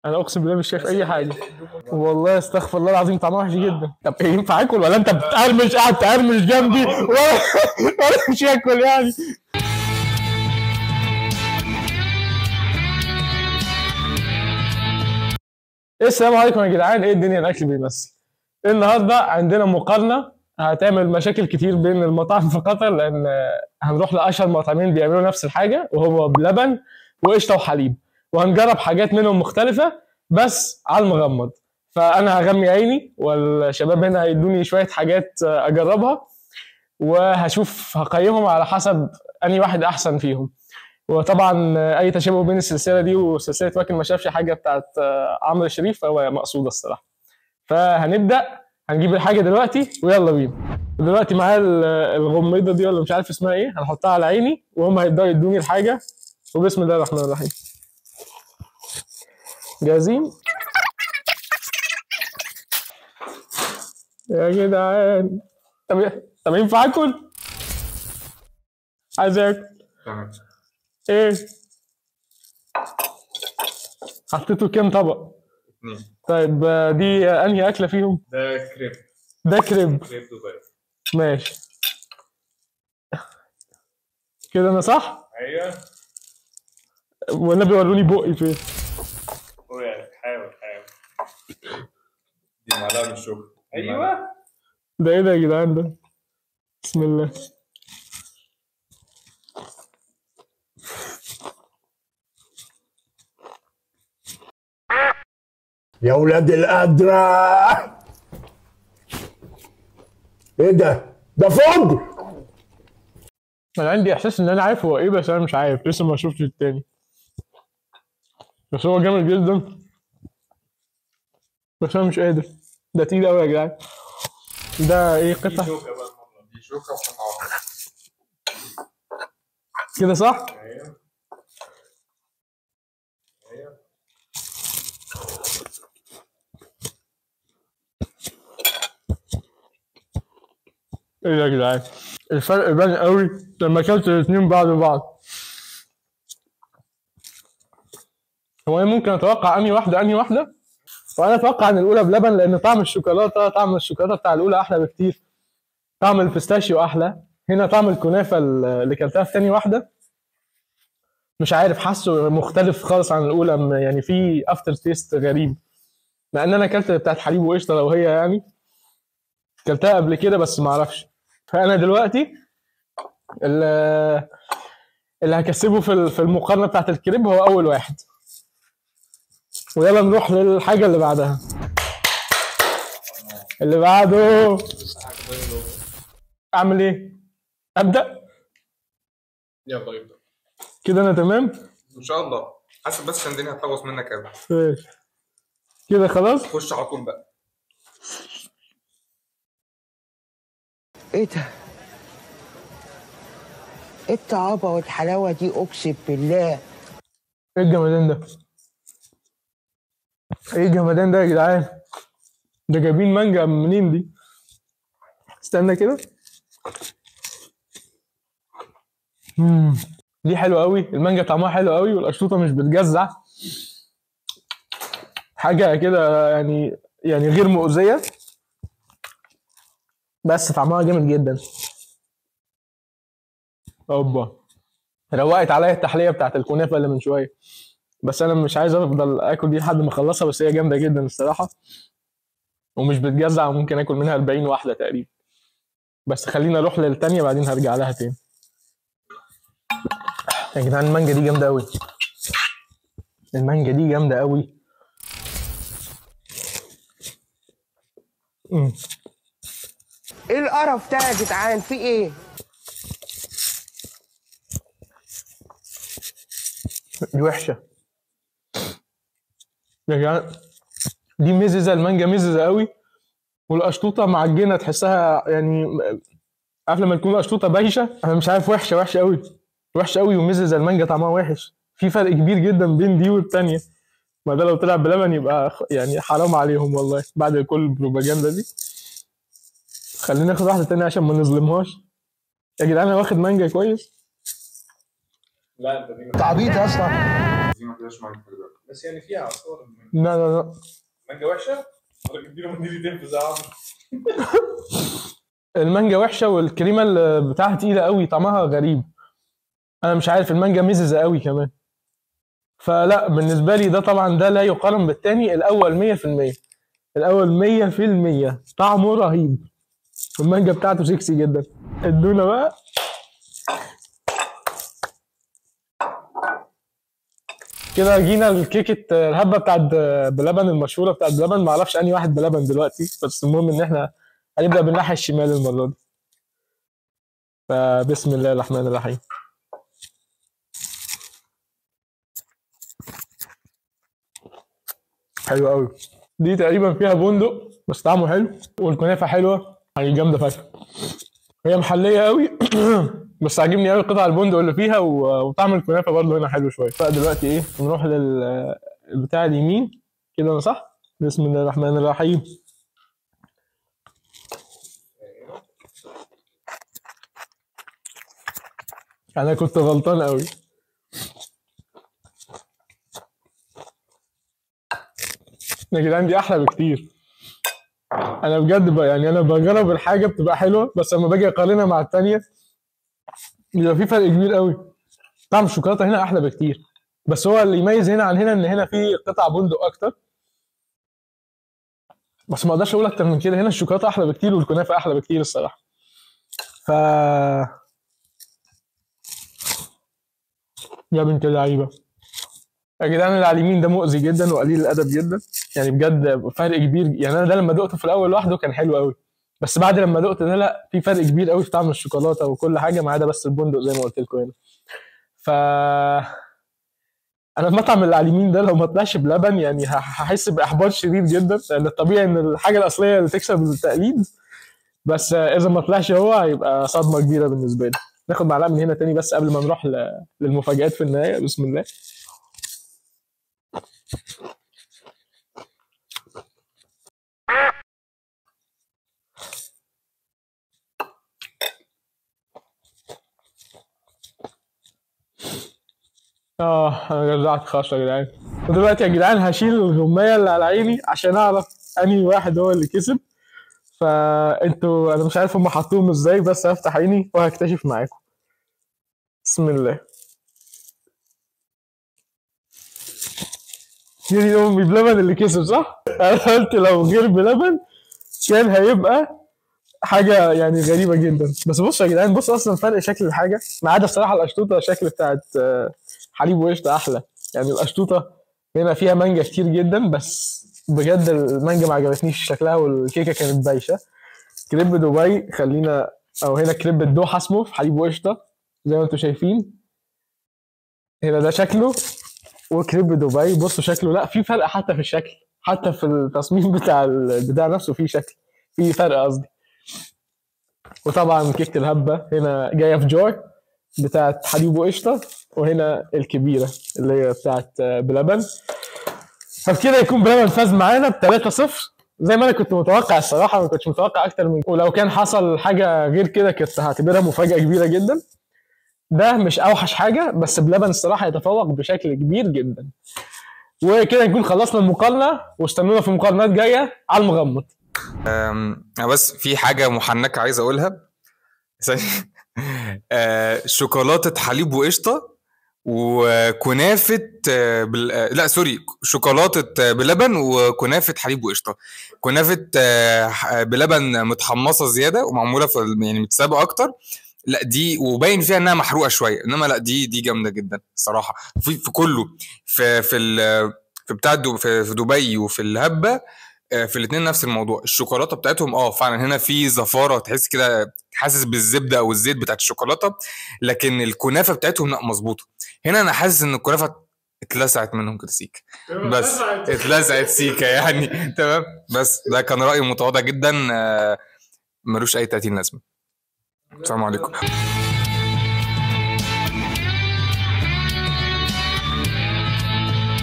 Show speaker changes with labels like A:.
A: انا اقسم بالله مش شايف اي حاجة والله، استغفر الله العظيم، طعمها وحش جدا. طب ايه ينفع اكل ولا انت بتقرمش؟ قاعد تقرمش جنبي ولا مش اكل يعني؟ السلام عليكم يا جدعان، ايه الدنيا؟ الاكل بيمثل. النهارده عندنا مقارنة هتعمل مشاكل كتير بين المطاعم في قطر، لان هنروح لاشهر مطعمين بيعملوا نفس الحاجة، وهو بلبن وقشطه وحليب، وهنجرب حاجات منهم مختلفة بس على المغمض. فانا هغمي عيني والشباب هنا هيدوني شوية حاجات اجربها، وهشوف هقيمهم على حسب انهي واحد احسن فيهم. وطبعا اي تشابه بين السلسلة دي وسلسلة واكل ما شافش حاجة بتاعت عمرو شريف فهو مقصوده الصراحة. فهنبدا، هنجيب الحاجة دلوقتي ويلا بينا. دلوقتي معايا الغميضه دي ولا مش عارف اسمها ايه، هنحطها على عيني وهم هيبداوا يدوني الحاجة. وبسم الله الرحمن الرحيم. جاهزين يا جدعان؟ طب ينفع اكل؟ عايز اكل. تمام. ايه حطيته كام طبق؟ 2. طيب دي انهي اكله فيهم؟
B: ده كريب.
A: ده كريب،
B: كريب دبي.
A: ماشي كده انا صح؟
B: ايوه.
A: والنبي وروني بقي فين.
B: حاول حاول. دي معلقه من الشوكة. ايوه.
A: ده ايه ده يا جدعان ده؟ بسم الله.
C: يا ولاد القدرة، ايه ده؟ ده فجر.
A: انا عندي احساس ان انا عارف هو ايه، بس انا مش عارف، لسه ما شفتش التاني. بس هو جامد جدا، بس انا مش قادر. ده تقيل قوي يا جدعان. ده ايه قطعه؟
B: دي شوكه بقى، دي شوكه وقطعه واحدة
A: كده صح؟
B: ايوه ايوه.
A: ايه ده يا جدعان؟ الفرق بان قوي لما اكلت الاتنين بعد بعض. هو انا ممكن اتوقع انهي واحدة انهي واحدة؟ وانا اتوقع ان الاولى بلبن، لان طعم الشوكولاتة، طعم الشوكولاتة بتاع الاولى احلى بكتير، طعم ال pistachio احلى. هنا طعم الكنافه اللي كلتها في تاني واحدة مش عارف، حاسه مختلف خالص عن الاولى، يعني في after taste غريب. مع ان انا اكلت بتاعت حليب وقشطه لو هي يعني كلتها قبل كده، بس ما اعرفش. فانا دلوقتي اللي هكسبه في المقارنة بتاعت الكريب هو اول واحد. ويلا نروح للحاجة اللي بعدها. اللي بعده اعمل ايه؟ ابدا؟
B: يلا ابدا.
A: كده انا تمام؟
B: ان شاء الله. حاسب بس عشان الدنيا هتلغوص منك قوي.
A: ماشي كده خلاص؟
B: خش على طول بقى.
D: ايه ده؟ ايه الطعابه والحلاوه دي؟ اقسم بالله.
A: ايه الجمدان ده؟ ايه الجمدان ده يا جدعان؟ ده جايبين مانجا منين دي؟ استنى كده. دي حلوة قوي، المانجا طعمها حلو قوي، والقشطوطه مش بتجزع. حاجة كده يعني غير مؤذية، بس طعمها جامد جدا. اوبا، روقت عليا التحلية بتاعت الكنافه اللي من شوية، بس انا مش عايز افضل اكل دي لحد ما اخلصها، بس هي جامدة جدا الصراحة ومش بتجزع، وممكن اكل منها 40 واحدة تقريبا. بس خلينا اروح للتانيه بعدين هرجع لها تاني. يا جدعان المانجا دي جامدة قوي، المانجا دي جامدة قوي.
D: ايه القرف ده يا جدعان؟ في ايه؟
A: دي وحشة يا جدعان، دي مززه، المانجا مززه قوي، والقشطوطه معجنه تحسها، يعني عارف لما تكون القشطوطه بايشه؟ انا مش عارف، وحشة وحشة قوي، وحشة قوي ومززه، المانجا طعمها وحش. في فرق كبير جدا بين دي والتانية. ما ده لو طلع بلبن يبقى يعني حرام عليهم والله بعد كل البروباجندا دي. خلينا ناخد واحدة تانية عشان ما نظلمهاش. يا جدعان انا واخد مانجا كويس.
B: لا انت دي
D: انت عبيط يا اسطى.
B: دي ما فيهاش مانجا. بس يعني فيها عصارة.
A: لا لا لا،
B: المانجا وحشة؟ اديله منديل في زعمه.
A: المانجا وحشة، والكريمه اللي بتاعها تقيلة قوي، طعمها غريب، انا مش عارف، المانجا مززه قوي كمان. فلا بالنسبة لي ده طبعا ده لا يقارن بالتاني. الاول 100%، الاول 100% طعمه رهيب، والمانجا بتاعته سكسي جدا. ادونا بقى كده، جينا الكيكه الهبة بتاعت بلبن المشهورة بتاعت بلبن، معرفش انهي واحد بلبن دلوقتي، بس المهم ان احنا هنبدا بالناحيه الشمال المرة دي. فبسم الله الرحمن الرحيم. حلو قوي، دي تقريبا فيها بندق بس طعمه حلو، والكنافه حلوة يعني جامدة فشخ. هي محليه قوي بس عاجبني قوي قطع البندق اللي فيها، وطعم الكنافه برضه هنا حلو شوية. فدلوقتي ايه، نروح للبتاع اليمين كده، انا صح؟ بسم الله الرحمن الرحيم. انا كنت غلطان قوي. يا جدعان دي احلى بكتير. انا بجد يعني انا بجرب الحاجة بتبقى حلوة، بس لما باجي اقارنها مع الثانية بيبقى في فرق كبير قوي. طعم الشوكولاتة هنا احلى بكتير، بس هو اللي يميز هنا عن هنا ان هنا في قطع بندق اكتر، بس ما اقدرش اقول اكتر من كده. هنا الشوكولاتة احلى بكتير والكنافه احلى بكتير الصراحة. ف يا بنت اللعيبة يا جدعان، اللي على اليمين ده مؤذي جدا وقليل الادب جدا، يعني بجد فرق كبير. يعني انا ده لما دقته في الاول لوحده كان حلو قوي، بس بعد لما دقت ده لا، في فرق كبير قوي في طعم الشوكولاتة وكل حاجة، ما عدا بس البندق زي ما قلت لكم هنا. ف انا المطعم اللي على اليمين ده لو ما طلعش بلبن يعني هحس باحباط شديد جدا، لان الطبيعي ان الحاجة الاصلية اللي تكسب التقليد، بس اذا ما طلعش هو هيبقى صدمة كبيرة بالنسبة لي. ناخد معلقه من هنا تاني بس قبل ما نروح للمفاجآت في النهاية. بسم الله. انا جزعت خلاص يا جدعان. ودلوقتي يا جدعان هشيل الغمايه اللي على عيني عشان اعرف انهي واحد هو اللي كسب. فانتوا انا مش عارف هم حطوهم ازاي، بس هفتح عيني وهكتشف معاكم. بسم الله. دي امي بلبن اللي كسب صح؟ انا قلت لو غير بلبن كان هيبقى حاجة يعني غريبة جدا. بس بصوا يا جدعان، بصوا اصلا فرق شكل الحاجة، ما عدا الصراحة القشطوطه شكل بتاعت حليب وقشطه احلى. يعني القشطوطه هنا فيها مانجا كتير جدا، بس بجد المانجا ما عجبتنيش شكلها، والكيكه كانت بايشه. كريب دبي خلينا، او هنا كريب الدوحة اسمه، في حليب وقشطه زي ما انتم شايفين هنا ده شكله، وكريب دبي بصوا شكله، لا في فرق حتى في الشكل، حتى في التصميم بتاع البتاع نفسه في شكل، في فرق قصدي. وطبعا كيكة الهبة هنا جاية في jar بتاعت حليب وقشطه، وهنا الكبيرة اللي هي بتاعت بلبن. فبكده يكون بلبن فاز معانا ب 3-0 زي ما انا كنت متوقع الصراحة، ما كنتش متوقع اكتر من، ولو كان حصل حاجة غير كده كنت هعتبرها مفاجاة كبيرة جدا. ده مش اوحش حاجة، بس بلبن الصراحة يتفوق بشكل كبير جدا. وكده نكون خلصنا المقارنة، واستنونا في مقارنات جاية على المغمض.
B: انا بس في حاجة محنكة عايز اقولها. شوكولاتة حليب وقشطه وكنافه لا sorry، شوكولاتة بلبن وكنافه حليب وقشطه. كنافه بلبن متحمصه زيادة ومعموله في يعني متسابقه اكتر، لا دي وباين فيها انها محروقة شوية، انما لا دي جامدة جدا الصراحة. في كله في في في بتاع في دبي وفي الهبة، في الاثنين نفس الموضوع. الشوكولاتة بتاعتهم فعلا هنا في زفاره، تحس كده حاسس بالزبده او الزيت بتاعت الشوكولاتة، لكن الكنافه بتاعتهم لا مظبوطة. هنا انا حاسس ان الكنافه اتلسعت منهم كده سيكه، بس اتلسعت سيكه يعني. تمام، بس ده كان رايي متواضع جدا، ملوش اي 30 لازمه. السلام عليكم.